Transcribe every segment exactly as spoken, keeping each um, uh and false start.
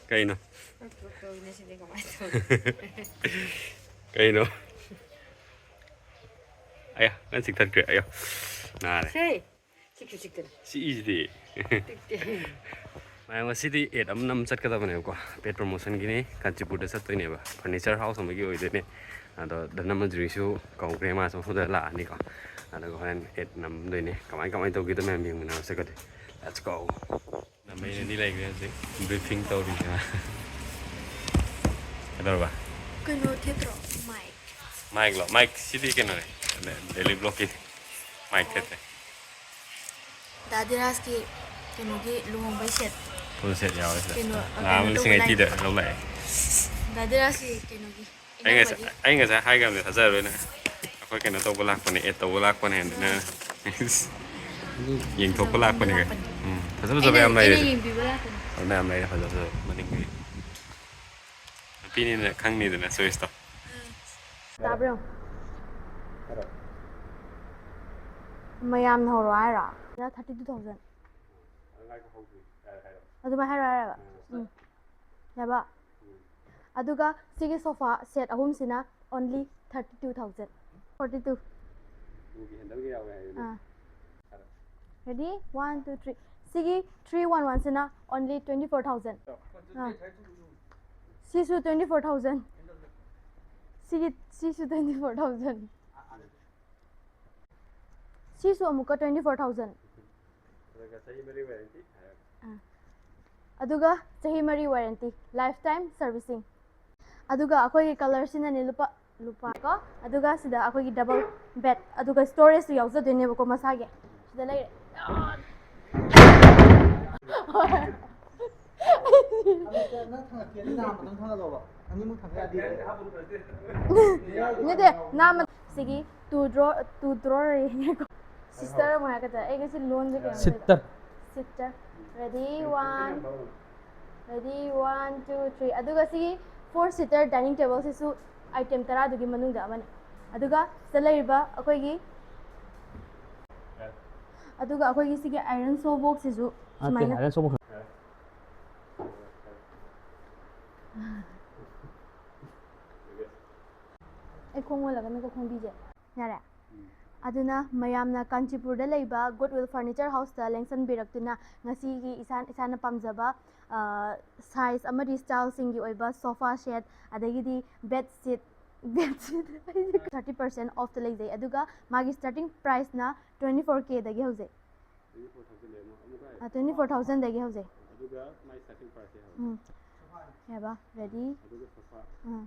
ꯀꯩꯅꯣ? ꯀꯩꯅꯣ? ꯑꯌꯥ, ꯅꯪ ꯆꯤꯛꯊꯠꯈ꯭ꯔꯦ꯫ ꯑꯌꯥ, ꯅꯥꯔꯦ꯫ ꯁꯦ, ꯆꯤꯛꯁꯨ ꯆꯤꯛꯇꯅ꯫ ꯁꯤꯛꯏꯁꯤꯗꯤ꯫ ꯆꯤꯛꯇꯦ꯫ ꯃꯌꯥꯝ, ꯉꯁꯤꯗꯤ ꯑꯦꯗ ꯑꯃ ꯅꯝ ꯆꯠꯀꯗꯕꯅꯦꯕꯀꯣ꯫ ꯄꯦꯠ ꯄ꯭ꯔꯣꯃꯣꯁꯟꯒꯤꯅꯤ, ꯀꯥꯟꯆꯤꯄꯨꯔꯗ ꯆꯠꯇꯣꯏꯅꯦꯕ꯫ ꯐꯔꯅꯤꯆꯔ ꯍꯥꯎꯁ ꯑꯃꯒꯤ ꯑꯣꯏꯗꯣꯏꯅꯦ꯫ ꯑꯗꯣ ꯙꯅꯃꯟꯖꯨꯔꯤꯁꯨ ꯀꯧꯈ꯭ꯔꯦ, ꯃꯥꯁꯨ ꯃꯐꯝꯗ ꯂꯥꯛꯑꯅꯤꯀꯣ꯫ ꯑꯗꯨꯒ ꯍꯣꯔꯦꯟ ꯑꯦꯗ ꯅꯝꯗꯣꯏꯅꯦ꯫ ꯀꯃꯥꯏ ꯀꯃꯥꯏꯅ ꯇꯧꯒꯦꯗꯣ ꯃꯌꯥꯝ ꯌꯦꯡꯃꯤꯟꯅꯔꯁꯦ꯫ ꯀꯗꯤ, let's go꯫ ꯅꯃꯩꯅꯗꯤ ꯂꯩꯈ꯭ꯔꯦ ꯍꯧꯖꯤꯛ꯫ ꯕ꯭ꯔꯤꯐꯤꯡ ꯇꯧꯔꯤꯅꯦ꯫ ꯀꯩꯗꯧꯔꯕ? ꯀꯩꯅꯣ ꯊꯦꯠꯇ꯭ꯔꯣ? ꯃꯥꯏꯛ꯫ ꯃꯥꯏꯛꯂꯣ? ꯃꯥꯏꯛ ꯁꯤꯗꯤ ꯀꯩꯅꯣꯅꯦ꯫ Daily ꯕ꯭ꯂꯣꯛꯀꯤ mike ꯊꯦꯠꯇꯦ꯫ ꯗꯥ ꯙꯤꯔꯥꯖꯀꯤ ꯀꯩꯅꯣꯒꯤ ꯂꯨꯍꯣꯡꯕꯩ ꯁꯦꯠ꯫ ꯐꯨꯜ ꯁꯦꯠ ꯌꯥꯎꯔꯦ ꯁꯤꯗ꯫ ꯀꯩꯅꯣ, ꯉꯍꯥꯟ ꯀꯩꯅꯣ ꯂꯤꯁꯤꯡ ꯇꯧꯕ ꯑꯩꯠꯇꯤꯗ ꯂꯥꯏ-, ꯂꯧ ꯂꯥꯛꯑꯦ꯫ ꯗꯥ ꯙꯤꯔꯥꯖꯀꯤ ꯀꯩꯅꯣꯒꯤ, ꯑꯩ ꯉꯁꯥꯏ, ꯏꯅꯝꯃꯒꯤ꯫ ꯑꯩ ꯉꯁꯥꯏ ꯍꯥꯏꯈ꯭ꯔꯕꯅꯦ, ꯊꯥꯖꯔꯣꯏꯅ꯫ ꯑꯩꯈꯣꯏ ꯀꯩꯅꯣ ꯇꯧꯕ ꯂꯥꯛꯄꯅꯦ, ꯑꯦꯗ ꯇꯧꯕ ꯂꯥꯛꯄꯅꯦ ꯍꯥꯏꯅ꯫ ꯌꯦꯡꯊꯣꯛꯄ ꯐꯖꯕ ꯂꯥꯛꯄꯅꯦ ꯌꯦꯡꯕ ꯀꯩꯅꯣ꯫ ꯂꯥꯛꯄꯅꯦ꯫ ꯎꯝ, ꯐꯖ ꯐꯖꯕ ꯑꯩꯅ, ꯌꯥꯝ ꯑꯩꯅ ꯂꯩꯔꯦ꯫ ꯌꯦꯡꯕꯤꯕ ꯂꯥꯛꯄꯅꯦ꯫ ꯃꯌꯥꯝ ꯂꯩꯔꯦ ꯐꯖ ꯐꯖꯕ ꯃꯅꯤꯡꯒꯤ꯫ ꯅꯨꯄꯤꯅꯤꯅ ꯈꯪꯅꯤꯗꯅ ꯆꯣꯏꯁꯇꯣ꯫ ꯇꯥꯕ꯭ꯔꯣ? ꯃꯌꯥꯝꯅ ꯍꯧꯔꯣ ꯍꯥꯏꯔꯣ? ꯌꯥ, thirty two thousand꯫ ꯑꯗꯨꯃꯥꯏꯅ ꯍꯥꯏꯔꯣ ꯍꯥꯏꯔꯕ? ꯎꯝ꯫ ꯌꯥꯕ? ꯎꯝ꯫ ꯑꯗꯨꯒ ꯁꯤꯒꯤ ꯁꯣꯐꯥ ꯁꯦꯠ ꯑꯍꯨꯝꯁꯤꯅ only thirty two thousand꯫ Forty two꯫ ꯇꯨꯒꯤ ꯍꯦꯟꯗꯜꯒ ꯌꯥꯎꯋꯦ ꯍꯥꯏꯌꯨꯅꯦ꯫ ꯑꯥ꯫ ꯐꯔꯦ꯫ Ready? One, two, three꯫ ꯁꯤꯒꯤ three one one ꯁꯤꯅ only twenty four thousand꯫ ꯑꯥ꯫ ꯁꯤꯁꯨ twenty four thousand꯫ ꯁꯤꯒꯤ, ꯁꯤꯁꯨ twenty four thousand꯫ ꯁꯤꯁꯨ ꯑꯃꯨꯛꯀ twenty four thousand꯫ ꯑꯗꯨꯒ ꯆꯍꯤ ꯃꯔꯤ warranty ꯍꯥꯏꯔꯒ꯫ ꯑꯥ꯫ ꯑꯗꯨꯒ ꯆꯍꯤ ꯃꯔꯤ warranty, lifetime servicing꯫ ꯑꯗꯨꯒ ꯑꯩꯈꯣꯏꯒꯤ ꯀꯂꯔꯁꯤꯅꯅꯦ ꯂꯨꯄꯥ, ꯂꯨꯄꯥ ꯀꯣ, ꯑꯗꯨꯒ ꯁꯤꯗ ꯑꯩꯈꯣꯏꯒꯤ double bed, ꯑꯗꯨꯒ storageꯁꯨ ꯌꯥꯎꯖꯗꯣꯏꯅꯦꯕꯀꯣ ꯃꯁꯥꯒꯤ꯫ ꯁꯤꯗ ꯂꯩꯔꯦ꯫ ꯑꯗꯨ ꯅꯪ ꯊꯥꯡꯒꯠꯀꯦꯗꯤ ꯅꯥꯝꯃꯗꯪ ꯊꯥꯡꯒꯠꯂꯣꯕ꯫ ꯑꯅꯤꯃꯛ ꯊꯥꯡꯒꯠ ꯌꯥꯗꯦ꯫ ꯅꯠꯇꯦ, ꯅꯥꯝꯃ-, ꯁꯤꯒꯤ two drawer, two drawer ꯌꯦꯡꯉꯦꯀꯣ꯫ Sister ꯑꯃ ꯍꯥꯏꯒꯗ꯭ꯔꯥ? ꯑꯩ ꯉꯁꯤ ꯂꯣꯟꯁꯦ ꯀꯩꯅꯣ ꯇꯧꯋꯦ꯫ Sitter꯫ Sitter꯫ Ready, one꯫ Ready, one, two, three꯫ ꯑꯗꯨꯒ ꯁꯤꯒꯤ four seater dining tableꯁꯤꯁꯨ item ꯇꯔꯥꯗꯨꯒꯤ ꯃꯅꯨꯡꯗ ꯑꯃꯅꯤ꯫ ꯑꯗꯨꯒ ꯁꯤꯗ ꯂꯩꯔꯤꯕ ꯑꯩꯈꯣꯏꯒꯤ, ꯑꯗꯨꯒ ꯑꯩꯈꯣꯏꯒꯤ ꯁꯤꯒꯤ iron show boxꯁꯤꯁꯨ ꯑꯥ, ꯁꯨꯃꯥꯏꯅ iron show box꯫ Ready, one, two, three꯫ ꯑꯩ ꯈꯣꯡ ꯑꯣꯜꯂꯒꯅ ꯀꯣ ꯈꯣꯡꯕꯤꯁꯦ꯫ ꯌꯥꯔꯦ? ꯑꯗꯨꯅ ꯃꯌꯥꯝꯅ ꯀꯥꯟꯆꯤꯄꯨꯔꯗ ꯂꯩꯕ Goodwill Furniture Houseꯇ ꯂꯦꯡꯁꯟꯕꯤꯔꯛꯇꯨꯅ ꯉꯁꯤꯒꯤ ꯏꯁꯥ, ꯏꯁꯥꯅ ꯄꯥꯝꯖꯕ, ꯑ, size ꯑꯃꯗꯤ styleꯁꯤꯡꯒꯤ ꯑꯣꯏꯕ sofa set, ꯑꯗꯒꯤꯗꯤ bed sheet, bed sheet thirty percent offꯇ ꯂꯩꯖꯩ꯫ ꯑꯗꯨꯒ ꯃꯥꯒꯤ starting priceꯅ twenty four Kꯗꯒꯤ ꯍꯧꯖꯩ꯫ Twenty four thousand ꯂꯩ, ꯑꯃꯨꯛ, ꯑꯃꯨꯛꯀ ꯍꯥꯏꯌꯨ꯫ ꯑ, twenty four thousandꯗꯒꯤ ꯍꯧꯖꯩ꯫ ꯑꯗꯨꯒ ꯃꯥꯏ starting priceꯁꯦ ꯍꯧꯔꯣ꯫ ꯎꯝ꯫ ꯌꯥꯕ? Ready? ꯑꯗꯨꯒ sofa꯫ ꯎꯝ꯫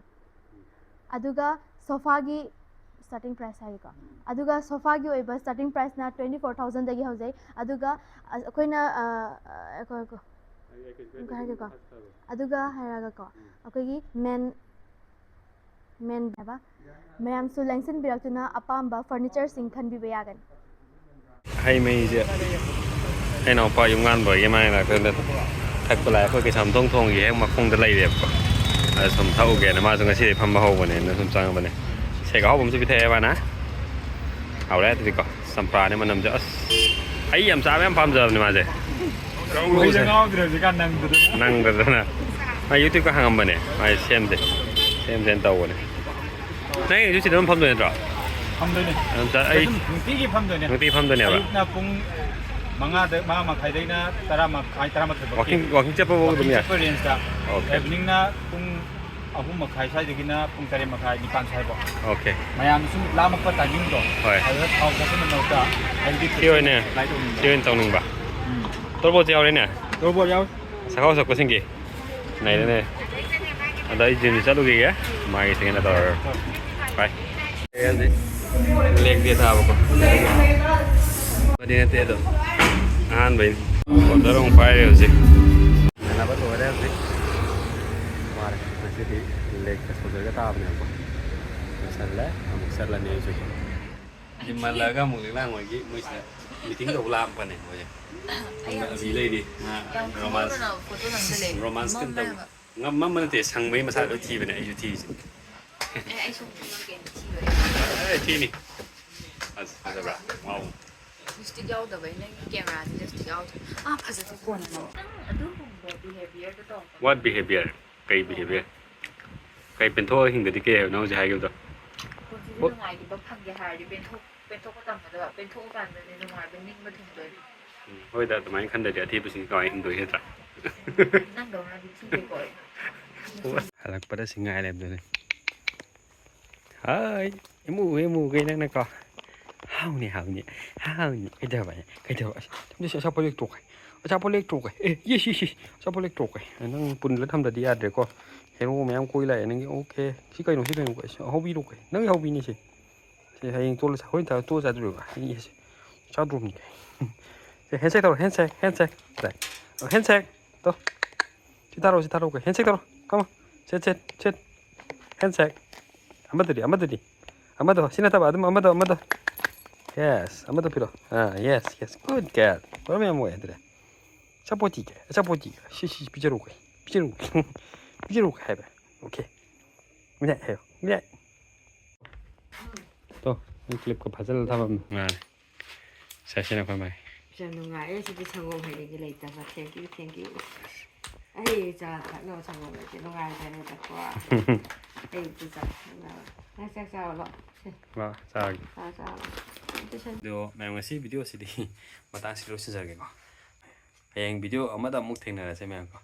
ꯑꯗꯨꯒ sofaꯒꯤ starting price ꯍꯥꯏꯒꯦꯀꯣ꯫ ꯑꯗꯨꯒ sofaꯒꯤ ꯑꯣꯏꯕ starting priceꯅ twenty four thousandꯗꯒꯤ ꯍꯧꯖꯩ꯫ ꯑꯗꯨꯒ ꯑ-, ꯑꯩꯈꯣꯏꯅ, ꯑ, ꯑ, ꯑꯩꯈꯣꯏ, ꯑꯩꯈꯣꯏ, ꯑꯩ, ꯑꯩ, ꯑꯩ, ꯑꯃꯨꯛꯀ ꯍꯥꯏꯒꯦꯀꯣ꯫ ꯑꯗꯨꯒ ꯍꯥꯏꯔꯒꯀꯣ, ꯎꯝ꯫ ꯑꯩꯈꯣꯏꯒꯤ men, men ꯍꯥꯏꯕ, ꯃꯌꯥꯝꯁꯨ ꯂꯦꯡꯁꯤꯟꯕꯤꯔꯛꯇꯨꯅ ꯑꯄꯥꯝꯕ furnitureꯁꯤꯡ ꯈꯟꯕꯤꯕ ꯌꯥꯒꯅꯤ꯫ ꯍꯩ ꯃꯍꯤꯁꯦ ꯑꯩ ꯏꯅꯥꯎꯄꯥ ꯌꯨꯝ ꯉꯥꯟꯕꯒꯤ ꯃꯥꯏ ꯅꯥꯛꯇ ꯊꯛꯄ ꯂꯥꯛꯑꯦ꯫ ꯑꯩꯈꯣꯏ ꯀꯩꯁꯥꯝꯊꯣꯡ ꯊꯣꯡꯒꯤ ꯍꯦꯛ ꯃꯈꯣꯡꯗ ꯂꯩꯔꯦꯕꯀꯣ꯫ ꯑꯗ ꯁꯨꯝ ꯊꯛꯎꯒꯦꯅ ꯃꯥꯁꯨ ꯉꯁꯤꯗꯤ ꯐꯝꯕ ꯍꯧꯕꯅꯦꯅ ꯁꯨꯝ ꯆꯪꯉꯕꯅꯦ꯫ ꯁꯦꯛ ꯑꯍꯥꯎꯕ ꯑꯃꯁꯨ ꯄꯤꯊꯛꯑꯦ ꯃꯥꯅ꯫ ꯍꯥꯎꯔꯦ ꯑꯗꯨꯗꯤꯀꯣ꯫ ꯆꯝꯄ꯭ꯔꯥꯅꯦ ꯃꯅꯝꯁꯦ꯫ ꯑꯁ, ꯍꯩ ꯌꯥꯝ ꯆꯥꯕ ꯌꯥꯝ ꯄꯥꯝꯖꯕꯅꯦ ꯃꯥꯁꯦ꯫ ꯃꯣꯏꯁꯦ ꯉꯥꯎꯗ꯭ꯔꯦ ꯍꯧꯖꯤꯛꯀꯥꯟ ꯅꯪꯗꯗꯅ꯫ ꯅꯪꯗꯗꯅ꯫ ꯃꯥ YouTubeꯀ ꯍꯥꯡꯉꯝꯕꯅꯦ꯫ ꯃꯥꯁꯦ ꯁꯦꯝꯁꯦ, ꯁꯦꯝꯁꯦꯅ ꯇꯧꯕꯅꯦ꯫ ꯅꯪ ꯑꯩꯁꯨ ꯁꯤꯗ ꯑꯗꯨꯝ ꯐꯝꯗꯣꯏ ꯅꯠꯇ꯭ꯔꯣ? ꯐꯝꯗꯣꯏꯅꯦ꯫ ꯑꯗꯨꯝ ꯆꯠ-, ꯑꯩ ꯑꯗꯨꯝ ꯅꯨꯡꯇꯤꯒꯤ ꯐꯝꯗꯣꯏꯅꯦ꯫ ꯅꯨꯡꯇꯤꯒꯤ ꯐꯝꯗꯣꯏꯅꯦꯕ? ꯑꯌꯨꯛꯅ ꯄꯨꯡ ꯃꯉꯥꯗ, ꯃꯉꯥ ꯃꯈꯥꯏꯗꯩꯅ ꯇꯔꯥ ꯃꯈꯥꯏ, ꯇꯔꯥꯃꯥꯊꯣꯏ ꯐꯥꯎ꯫ Walking, walking ꯆꯠꯄ ꯐꯥꯎ ꯑꯗꯨꯝ ꯌꯥꯏ? ꯆꯠꯄ rangeꯇ꯫ Okay꯫ Eveningꯅ ꯄꯨꯡ ꯑꯍꯨꯝ ꯃꯈꯥꯏ ꯁ꯭ꯋꯥꯏꯗꯒꯤꯅ ꯄꯨꯡ ꯇꯔꯦꯠ ꯃꯈꯥꯏ, ꯅꯤꯄꯥꯟ ꯁ꯭ꯋꯥꯏꯐꯥꯎ꯫ Okay꯫ ꯃꯌꯥꯝꯅ ꯁꯨꯝ ꯂꯥꯝꯃꯛꯄ timingꯗꯣ, ꯍꯣꯏ꯫ ꯑꯗꯨꯗ ꯊꯥꯎ ꯊꯛꯄꯒꯤ ꯃꯍꯨꯠꯇ healthy ꯁꯤ ꯑꯣꯏꯅ, apply ꯇꯧꯅꯤꯡꯕ꯫ ꯁꯤ ꯑꯣꯏꯅ ꯇꯧꯅꯤꯡꯕ꯫ ꯎꯝ꯫ ꯇꯣꯔꯕꯣꯠꯁꯨ ꯌꯥꯎꯔꯦꯅꯦ? ꯇꯣꯔꯕꯣꯠ ꯌꯥꯎꯔꯦ꯫ ꯁꯛꯈꯥꯎ ꯁꯛꯄꯁꯤꯡꯒꯤ꯫ ꯅꯩꯔꯦꯅꯦ꯫ ꯑꯗꯣ ꯑꯩ gymꯁꯤ ꯆꯠꯂꯨꯈꯤꯒꯦ꯫ ꯃꯥꯒꯤ ꯁꯦꯀꯦꯟ ꯇꯧꯔꯒ꯫ Bye꯫ Leg day ꯊꯥꯕꯀꯣ꯫ ꯕꯗꯤ ꯅꯠꯇꯦ ꯑꯗꯣ꯫ ꯑꯍꯥꯟꯕꯩ꯫ Order ꯑꯃꯨꯛ ꯄꯥꯏꯔꯦ ꯍꯧꯖꯤꯛ꯫ ꯁꯥꯟꯅꯕ ꯂꯣꯏꯔꯦ ꯍꯧꯖꯤꯛ꯫ ꯋꯥꯔꯦ꯫ ꯉꯁꯤꯗꯤ legꯀ soldierꯒ ꯇꯥꯕꯅꯦꯕꯀꯣ꯫ ꯂꯣꯏꯁꯜꯂꯦ꯫ ꯑꯃꯨꯛ ꯆꯠꯂꯅꯤ ꯑꯩꯁꯨ꯫ Gym ꯍꯜꯂꯛꯑꯒ ꯑꯃꯨꯛ ꯂꯤꯛꯂꯥꯡ ꯍꯣꯏꯒꯤ ꯃꯣꯏꯁꯤꯗ meeting ꯇꯧꯕ ꯂꯥꯛꯄꯅꯦ ꯃꯣꯏꯁꯦ꯫ ꯑꯩ ꯌꯥꯝ ꯑꯕꯤ ꯊꯤ-, ꯂꯩꯔꯤ꯫ ꯃꯥ ꯌꯥꯝ romance, ꯈꯪꯍꯧꯗꯅ photo ꯅꯝꯁꯤꯜꯂꯛꯑꯦ꯫ Romance ꯀꯩꯝ ꯃꯝꯃꯦ ꯇꯧ-, ꯍꯥꯏꯕ꯫ ꯉꯝ-, ꯃꯝꯕ ꯅꯠꯇꯦ, ꯁꯪꯕꯒꯤ ꯃꯁꯥ ꯂꯣꯏ ꯊꯤꯕꯅꯦ, ꯑꯩꯁꯨ ꯊꯤꯔꯤꯁꯤꯅꯤ꯫ ꯑꯦ, ꯑꯩ ꯁꯨꯝ ꯈꯪꯉꯛꯀꯦ, ꯊꯤꯕ꯫ ꯑꯦ, ꯊꯤꯅꯤ꯫ ꯐꯖ-, ꯐꯖꯕ꯭ꯔꯥ? Wow꯫ Lipstick ꯌꯥꯎꯗꯕꯩ ꯅꯪꯒꯤ cameraꯁꯦ lipstick ꯌꯥꯎꯗ꯭ꯔꯦ꯫ ꯑꯥ, ꯐꯖꯗꯦ, ꯀꯣꯟꯅ ꯅꯝ-, ꯅꯪ ꯑꯗꯨꯒꯨꯝꯕ behaviorꯗꯣ ꯇꯧꯔꯛꯀꯅꯨ꯫ What behavior? ꯀꯩ behavior? ꯀꯩ ꯄꯦꯟꯊꯣꯛꯑꯒ ꯍꯤꯡꯗꯗꯤ ꯀꯩ ꯍꯥꯏꯕꯅꯣ ꯍꯧꯖꯤꯛ ꯍꯥꯏꯈꯤꯕꯗꯣ? ꯄꯨꯟꯁꯤꯗ ꯍꯣꯏ꯫ ꯅꯨꯡꯉꯥꯏꯈꯤꯕ ꯐꯪꯒꯦ ꯍꯥꯏꯔꯗꯤ ꯄꯦꯟꯊꯣꯛ ꯄꯦꯟꯊꯣꯛꯄ ꯇꯝꯒꯗꯕ꯫ ꯄꯦꯟꯊꯣꯛꯑꯀꯥꯟꯗꯅꯦ ꯅꯨꯡꯉꯥꯏꯕ ꯅꯤꯡꯕ ꯊꯨꯡꯗꯣꯏꯅꯦ꯫ ꯎꯝ, ꯍꯣꯏꯗ, ꯑꯗꯨꯃꯥꯏꯅ ꯈꯟꯗ꯭ꯔꯗꯤ ꯑꯊꯤꯕꯁꯤꯡꯁꯦ ꯀꯃꯥꯏꯅ ꯍꯤꯡꯗꯣꯏ ꯅꯠꯇ꯭ꯔꯥ? ꯅꯪꯗꯧꯅꯗꯤ ꯊꯤꯗꯦꯀꯣ ꯑꯩ꯫ ꯍꯜꯂꯛꯄꯗ ꯁꯤ ꯉꯥꯏ ꯂꯩꯕꯗꯨꯅꯦ꯫ ꯍꯥꯏ, ꯏꯃꯨ, ꯏꯃꯨ, ꯀꯩ ꯅꯪꯅꯀꯣ? ꯍꯥꯎꯅꯦ, ꯍꯥꯎꯅꯦ, ꯍꯥꯎꯅꯦ꯫ ꯀꯩꯗꯧꯕ, ꯀꯩꯗꯧꯕ? ꯑꯁ, ꯊꯝꯗꯣꯏꯁꯦ ꯑꯆꯥꯄꯣꯠ ꯂꯦꯛꯇꯣꯛꯈ꯭ꯔꯦ꯫ ꯑꯆꯥꯄꯣꯠ ꯂꯦꯛꯇꯣꯛꯈ꯭ꯔꯦ꯫ ꯑꯦ, ꯌꯦꯁ, ꯌꯦꯁ, ꯌꯦꯁ꯫ ꯑꯆꯥꯄꯣꯠ ꯂꯦꯛꯇꯣꯛꯈ꯭ꯔꯦ꯫ ꯅꯪ ꯄꯨꯜꯂ ꯊꯝꯗꯗꯤ ꯌꯥꯗ꯭ꯔꯦꯀꯣ꯫ ꯍꯦꯔꯣ ꯃꯌꯥꯝ ꯀꯣꯏ ꯂꯥꯛꯑꯦ ꯅꯪꯒꯤ꯫ ꯑꯣꯀꯦ꯫ ꯁꯤ ꯀꯩꯅꯣ, ꯁꯤ ꯀꯩꯅꯣ? ꯑꯁ, ꯍꯧꯕꯤꯔꯣ ꯀꯩ? ꯅꯪꯒꯤ ꯍꯧꯕꯤꯅꯤ ꯁꯤ꯫ ꯁꯤ ꯍꯌꯦꯡ ꯇꯣꯜꯂ ꯆꯥ-, ꯍꯣꯔꯦꯟ ꯇꯣꯜꯂ ꯆꯥꯗꯣꯔꯤꯕ꯫ ꯍꯌꯦꯡ ꯁꯤ ꯆꯥꯗ꯭ꯔꯣꯕꯅꯤ ꯀꯩ꯫ ꯁꯤ handshake ꯇꯧꯔꯣ, handshake, handshake꯫ Handshake꯫ ꯇꯧ꯫ ꯁꯤ ꯊꯥꯔꯛꯑꯣ, ꯁꯤ ꯊꯥꯔꯛꯑꯣ ꯀꯩ꯫ Handshake ꯇꯧꯔꯣ꯫ Come on꯫ Sit, sit, sit꯫ Handshake꯫ ꯑꯃꯗꯨꯗꯤ, ꯑꯃꯗꯨꯗꯤ꯫ ꯑꯃꯗꯣ, ꯁꯤ ꯅꯠꯇꯕ, ꯑꯗꯨꯝ ꯑꯃꯗꯣ, ꯑꯃꯗꯣ꯫ Yes, ꯑꯃꯗꯣ ꯄꯤꯔꯣ꯫ ꯑꯥ, yes, yes, good girl꯫ ꯃꯔꯝ ꯌꯥꯝ ꯃꯣꯛꯑꯦ ꯑꯗꯨꯗꯤ꯫ ꯑꯆꯥꯄꯣꯠꯇꯤ ꯀꯩ? ꯑꯆꯥꯄꯣꯠꯇꯤ ꯀꯩ? ꯁꯤ, ꯁꯤ ꯄꯤꯖꯔꯨ ꯀꯩ? ꯄꯤꯖꯔꯨ꯫ ꯄꯤꯖꯔꯨ ꯀꯩ ꯍꯥꯏꯕ? Okay꯫ ꯃꯤꯅꯥꯏ ꯍꯥꯏꯌꯣ꯫ ꯃꯤꯅꯥꯏ꯫ ꯇꯣ, ꯑꯩ clipꯀ ꯐꯥꯖꯤꯜꯂ ꯊꯝꯃꯝꯃꯦ꯫ ꯃꯥꯅꯦ꯫ ꯁꯦ, ꯁꯤꯅ ꯑꯩꯈꯣꯏ ꯃꯥꯏ꯫ ꯌꯥꯝ ꯅꯨꯡꯉꯥꯏꯔꯦ꯫ ꯁꯤꯗꯤ ꯁꯪꯒꯣꯝ ꯍꯩꯕꯤꯒꯤ ꯂꯩꯇꯕ꯫ Thank you, thank you꯫ ꯑꯩ ꯆꯥ ꯊꯛꯅꯕ ꯁꯪꯒꯣꯝ ꯂꯩꯇꯦ꯫ ꯅꯨꯡꯉꯥꯏꯖꯔꯦꯗꯀꯣ꯫ ꯑꯌꯨꯛꯇ ꯆꯥ ꯊꯛꯅꯕ꯫ ꯅꯪ ꯆꯥꯛ ꯆꯥꯔꯕꯣ? ꯁꯦ꯫ ꯂꯥꯛꯑꯣ, ꯆꯥꯔꯒꯦ꯫ ꯆꯥ ꯆꯥꯔꯕꯣ? ꯑꯗꯣ ꯃꯌꯥꯝ, ꯉꯁꯤ videoꯁꯤꯗꯤ ꯃꯇꯥꯡꯁꯤ ꯂꯣꯏꯁꯤꯟꯖꯔꯒꯦꯀꯣ꯫ ꯍꯌꯦꯡ video ꯑꯃꯗ ꯑꯃꯨꯛ ꯊꯦꯡꯅꯔꯁꯦ ꯃꯌꯥꯝ ꯀꯣ꯫